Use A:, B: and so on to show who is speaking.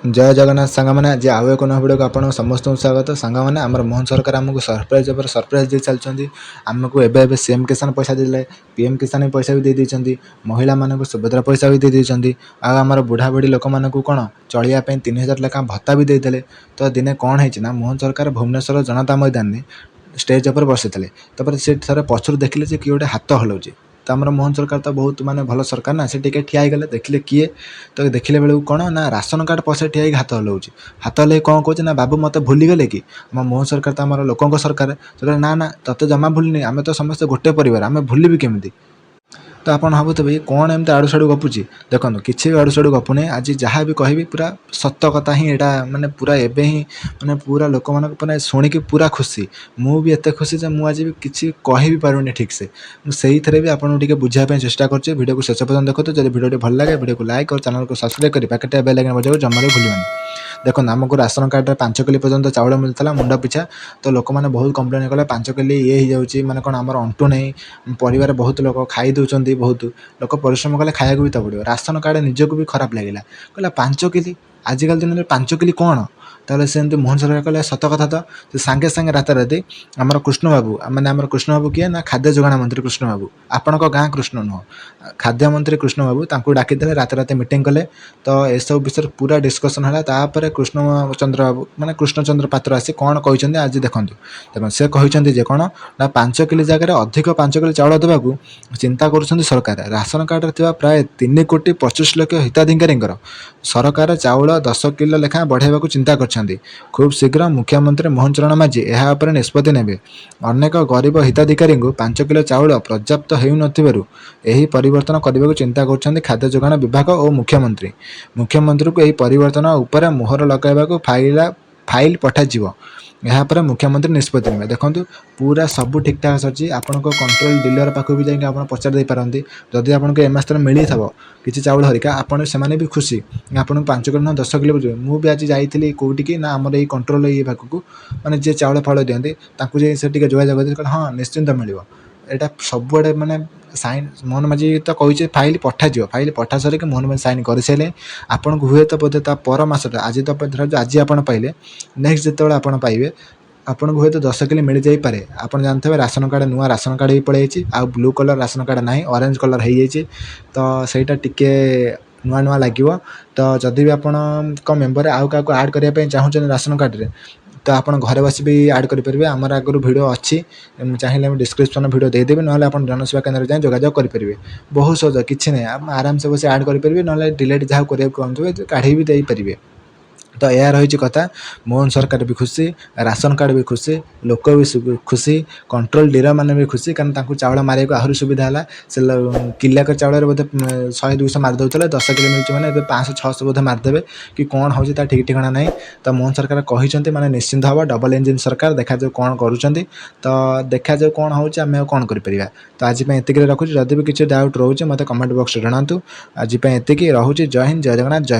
A: ଜୟ ଜଗନ୍ନାଥ ସାଙ୍ଗମାନେ, ଆଜି ଆଉ ଏକ ନୂଆ ଭିଡ଼ିଓକୁ ଆପଣ ସମସ୍ତଙ୍କୁ ସ୍ୱାଗତ। ସାଙ୍ଗମାନେ, ଆମର ମୋହନ ସରକାର ଆମକୁ ସରପ୍ରାଇଜ୍ ଉପରେ ସରପ୍ରାଇଜ୍ ଦେଇ ଚାଲିଛନ୍ତି। ଆମକୁ ଏବେ ଏବେ ସିଏମ୍ କିଷାନ ପଇସା ଦେଇଦେଲେ, ପିଏମ୍ କିଷାନ ବି ପଇସା ବି ଦେଇ ଦେଇଛନ୍ତି, ମହିଳାମାନଙ୍କୁ ସୁଭଦ୍ରା ପଇସା ବି ଦେଇ ଦେଇଛନ୍ତି, ଆଉ ଆମର ବୁଢ଼ା ବୁଢ଼ୀ ଲୋକମାନଙ୍କୁ କ'ଣ ଚଳିବା ପାଇଁ 3000 ଲେଖାଏଁ ଭତ୍ତା ବି ଦେଇଦେଲେ। ତ ଦିନେ କ'ଣ ହେଇଛି ନା, ମୋହନ ସରକାର ଭୁବନେଶ୍ୱର ଜନତା ମଇଦାନରେ ଷ୍ଟେଜ୍ ଉପରେ ବସିଥିଲେ। ତାପରେ ସେ ଥରେ ପଛରୁ ଦେଖିଲେ ଯେ କିଏ ଗୋଟେ ହାତ ହଲାଉଛି। ତ ଆମର ମୋହନ ସରକାର ତ ବହୁତ ମାନେ ଭଲ ସରକାର ନା, ସେ ଟିକେ ଠିଆ ହେଇଗଲେ, ଦେଖିଲେ କିଏ। ତ ଦେଖିଲା ବେଳକୁ କ'ଣ ନା, ରାସନ କାର୍ଡ଼ ପଛରେ ଠିଆ ହେଇକି ହାତ ହଲାଉଛି। ହାତ ହଲେଇ କ'ଣ କହୁଛି ନା, "ବାବୁ, ମୋତେ ଭୁଲିଗଲେ କି? ଆମ ମୋହନ ସରକାର ତ ଆମର ଲୋକଙ୍କ ସରକାର।" ସେ କହିଲେ, "ନା ନା, ତୋତେ ଜମା ଭୁଲିନି। ଆମେ ତ ସମସ୍ତେ ଗୋଟେ ପରିବାର, ଆମେ ଭୁଲିବି କେମିତି?" ତ ଆପଣ ଭାବୁଥିବେ, ଇଏ କ'ଣ ଏମିତି ଆଡ଼ୁ ସାଡ଼ୁ ଗପୁଛି। ଦେଖନ୍ତୁ, କିଛି ବି ଆଡ଼ୁ ସାଡ଼ୁ ଗପୁନି। ଆଜି ଯାହା ବି କହିବି ପୁରା ସତ କଥା ହିଁ। ଏଇଟା ମାନେ ପୁରା ଏବେ ହିଁ ମାନେ ପୁରା ଲୋକମାନଙ୍କ ମାନେ ଶୁଣିକି ପୁରା ଖୁସି। ମୁଁ ବି ଏତେ ଖୁସି ଯେ ମୁଁ ଆଜି ବି କିଛି କହିବି ପାରୁନି ଠିକ୍ସେ। ମୁଁ ସେଇଥିରେ ବି ଆପଣଙ୍କୁ ଟିକେ ବୁଝାଇବା ପାଇଁ ଚେଷ୍ଟା କରୁଛି। ଭିଡ଼ିଓକୁ ଶେଷ ପର୍ଯ୍ୟନ୍ତ ଦେଖନ୍ତୁ। ଯଦି ଭିଡ଼ିଓଟି ଭଲ ଲାଗେ, ଭିଡ଼ିଓକୁ ଲାଇକ୍ ଆଉ ଚ୍ୟାନେଲକୁ ସବସ୍କ୍ରାଇବ୍ କରି ପାଖରେ ବେଲ୍ ଆଇକନ୍ ବଜାଇବାକୁ ଜମାରୁ ଭୁଲିବେନି। ଦେଖନ୍ତୁ, ଆମକୁ ରାସନ କାର୍ଡ଼ରେ 5 କିଲୋ ପର୍ଯ୍ୟନ୍ତ ଚାଉଳ ମିଳୁଥିଲା ମୁଣ୍ଡ ପିଛା। ତ ଲୋକମାନେ ବହୁତ କମ୍ପ୍ଲେନ୍ କଲେ, 5 କିଲୋ ଇଏ ହେଇଯାଉଛି, ମାନେ କ'ଣ ଆମର ଅଣ୍ଟୁ ନାହିଁ, ପରିବାର ବହୁତ ଲୋକ ଖାଇ ଦେଉଛନ୍ତି। ବହୁତ ଲୋକ ପରିଶ୍ରମ କଲେ ଖାଇବାକୁ ବି ତ ପଡ଼ିବ। ରାସନ କାର୍ଡ଼ ନିଜକୁ ବି ଖରାପ ଲାଗିଲା। କହିଲା, 5 କିଲୋ, ଆଜିକାଲି ଦିନରେ 5 କିଲୋ କ'ଣ? ତାହେଲେ ସେମିତି ମୋହନ ସରକାର କହିଲେ, ସତ କଥା ତ। ସେ ସାଙ୍ଗେ ସାଙ୍ଗେ ରାତାରାତି ଆମର କୃଷ୍ଣବାବୁ, ମାନେ ଆମର କୃଷ୍ଣବାବୁ କିଏ ନା, ଖାଦ୍ୟ ଯୋଗାଣ ମନ୍ତ୍ରୀ କୃଷ୍ଣବାବୁ, ଆପଣଙ୍କ ଗାଁ କୃଷ୍ଣ ନୁହଁ, ଖାଦ୍ୟ ମନ୍ତ୍ରୀ କୃଷ୍ଣବାବୁ, ତାଙ୍କୁ ଡାକିଦେଲେ, ରାତାରାତି ମିଟିଂ କଲେ। ତ ଏସବୁ ବିଷୟରେ ପୁରା ଡିସ୍କସନ୍ ହେଲା। ତାପରେ କୃଷ୍ଣଚନ୍ଦ୍ର ବାବୁ, ମାନେ କୃଷ୍ଣଚନ୍ଦ୍ର ପାତ୍ର ଆସି କ'ଣ କହିଛନ୍ତି ଆଜି ଦେଖନ୍ତୁ। ଦେଖନ୍ତୁ, ସେ କହିଛନ୍ତି ଯେ କ'ଣ ନା, 5 କିଲୋ ଜାଗାରେ ଅଧିକ 5 କିଲୋ ଚାଉଳ ଦେବାକୁ ଚିନ୍ତା କରୁଛନ୍ତି ସରକାର। ରାସନ କାର୍ଡ଼ରେ ଥିବା ପ୍ରାୟ 3 କୋଟି 25 ଲକ୍ଷ ହିତାଧିକାରୀଙ୍କର ସରକାର ଚାଉଳ 10 କିଲୋ ଲେଖାଏଁ ବଢ଼ାଇବାକୁ ଚିନ୍ତା କରିଛନ୍ତି। ଖୁବ୍ ଶୀଘ୍ର ମୁଖ୍ୟମନ୍ତ୍ରୀ ମୋହନ ଚରଣ ମାଝୀ ଏହା ଉପରେ ନିଷ୍ପତ୍ତି ନେବେ। ଅନେକ ଗରିବ ହିତାଧିକାରୀଙ୍କୁ 5 କିଲୋ ଚାଉଳ ପର୍ଯ୍ୟାପ୍ତ ହେଉନଥିବାରୁ ଏହି ପରିବର୍ତ୍ତନ କରିବାକୁ ଚିନ୍ତା କରୁଛନ୍ତି ଖାଦ୍ୟ ଯୋଗାଣ ବିଭାଗ ଓ ମୁଖ୍ୟମନ୍ତ୍ରୀ। ମୁଖ୍ୟମନ୍ତ୍ରୀଙ୍କୁ ଏହି ପରିବର୍ତ୍ତନ ଉପରେ ମୋହର ଲଗାଇବାକୁ ଫାଇଲ୍ ପଠାଯିବ। ଏହାପରେ ମୁଖ୍ୟମନ୍ତ୍ରୀ ନିଷ୍ପତ୍ତି ନେବେ। ଦେଖନ୍ତୁ, ପୁରା ସବୁ ଠିକ୍ଠାକ୍ ସରିଛି। ଆପଣଙ୍କ କଣ୍ଟ୍ରୋଲ ଡିଲର ପାଖକୁ ବି ଯାଇକି ଆପଣ ପଚାରି ଦେଇପାରନ୍ତି। ଯଦି ଆପଣଙ୍କୁ ଏ ମାସରେ ମିଳିଥିବ କିଛି ଚାଉଳ ହରିକା, ଆପଣ ସେମାନେ ବି ଖୁସି, ଆପଣଙ୍କୁ 5 କିଲୋ ନୁହଁ, 10 କିଲୋ ବୁଝିବେ। ମୁଁ ବି ଆଜି ଯାଇଥିଲି କେଉଁଠିକି ନା, ଆମର ଏଇ କଣ୍ଟ୍ରୋଲ ଇଏ ପାଖକୁ, ମାନେ ଯିଏ ଚାଉଳ ଫାଉଳ ଦିଅନ୍ତି, ତାଙ୍କୁ ଯାଇ ସେ ଟିକେ ଯୋଗାଯୋଗ କରିଥିଲି। କହିଲେ, ହଁ, ନିଶ୍ଚିନ୍ତ ମିଳିବ। ଏଇଟା ସବୁଆଡ଼େ ମାନେ ସାଇନ୍ ମୋହନ ମାଝୀ ତ କହିছে, ଫାଇଲ୍ ପଠାଯିବ। ଫାଇଲ୍ ପଠା ସରିକି ମୋହନ ମାଝୀ ସାଇନ୍ କରିସାରିଲେ ଆପଣଙ୍କୁ ହୁଏତ ବୋଧେ ତା ପର ମାସଟା, ଆଜି ତ ଧର ଆଜି ଆପଣ ପାଇଲେ, ନେକ୍ସଟ ଯେତେବେଳେ ଆପଣ ପାଇବେ, ଆପଣଙ୍କୁ ହୁଏତ 10 କିଲୋ ମିଳିଯାଇପାରେ। ଆପଣ ଜାଣିଥିବେ, ରାସନ କାର୍ଡ଼, ନୂଆ ରାସନ କାର୍ଡ଼ ବି ପଳେଇଯାଇଛି। ଆଉ ବ୍ଲୁ କଲର୍ ରାସନ କାର୍ଡ଼ ନାହିଁ, ଅରେଞ୍ଜ କଲର୍ ହେଇଯାଇଛି। ତ ସେଇଟା ଟିକେ ନୂଆ ନୂଆ ଲାଗିବ। ତ ଯଦି ବି ଆପଣଙ୍କ ମେମ୍ବରରେ ଆଉ କାହାକୁ ଆଡ଼୍ କରିବା ପାଇଁ ଚାହୁଁଛନ୍ତି ରାସନ କାର୍ଡ଼ରେ, ତ ଆପଣ ଘରେ ବସି ବି ଆଡ଼୍ କରିପାରିବେ। ଆମର ଆଗରୁ ଭିଡ଼ିଓ ଅଛି, ମୁଁ ଚାହିଁଲେ ମୁଁ ଡିସ୍କ୍ରିପ୍ସନ୍ ଭିଡ଼ିଓ ଦେଇଦେବି, ନହେଲେ ଆପଣ ଜନସେବା କେନ୍ଦ୍ରରେ ଯାଇ ଯୋଗାଯୋଗ କରିପାରିବେ। ବହୁତ ସହଜ, କିଛି ନାହିଁ। ଆପଣ ଆରାମସେ ବସି ଆଡ଼୍ କରିପାରିବେ, ନହେଲେ ଡିଲେଟ୍ ଯାହା କରିବାକୁ ଚାହୁଁଥିବେ କାଢ଼ି ବି ଦେଇପାରିବେ। ତ ଏହା ରହିଛି କଥା। ମୋହନ ସରକାର ବି ଖୁସି, ରାସନ କାର୍ଡ଼ ବି ଖୁସି, ଲୋକ ବି ଖୁସି, କଣ୍ଟ୍ରୋଲ ଡିଲର ମାନେ ବି ଖୁସି, କାରଣ ତାଙ୍କୁ ଚାଉଳ ମାରିବାକୁ ଆହୁରି ସୁବିଧା ହେଲା। ସେ କିଲାକ ଚାଉଳରେ ବୋଧେ 100 200 ମାରି ଦେଉଥିଲେ। 10 କିଲୋ ମିଳୁଛି ମାନେ ଏବେ 500 600 ବୋଧେ ମାରିଦେବେ କି କ'ଣ ହେଉଛି ତା ଠିକ୍ ଠିକଣା ନାହିଁ। ତ ମୋହନ ସରକାର କହିଛନ୍ତି ମାନେ ନିଶ୍ଚିନ୍ତ ହେବ। ଡବଲ ଇଞ୍ଜିନ୍ ସରକାର, ଦେଖାଯାଉ କ'ଣ କରୁଛନ୍ତି। ତ ଦେଖାଯାଉ କ'ଣ ହେଉଛି, ଆମେ ଆଉ କ'ଣ କରିପାରିବା? ତ ଆଜି ପାଇଁ ଏତିକିରେ ରଖୁଛି। ଯଦି ବି କିଛି ଡାଉଟ୍ ରହୁଛି, ମୋତେ କମେଣ୍ଟ ବକ୍ସରେ ଜଣାନ୍ତୁ। ଆଜି ପାଇଁ ଏତିକି ରହୁଛି। ଜୟ ହିନ୍ଦ, ଜୟ ଜଗନ୍ନାଥ, ଜୟ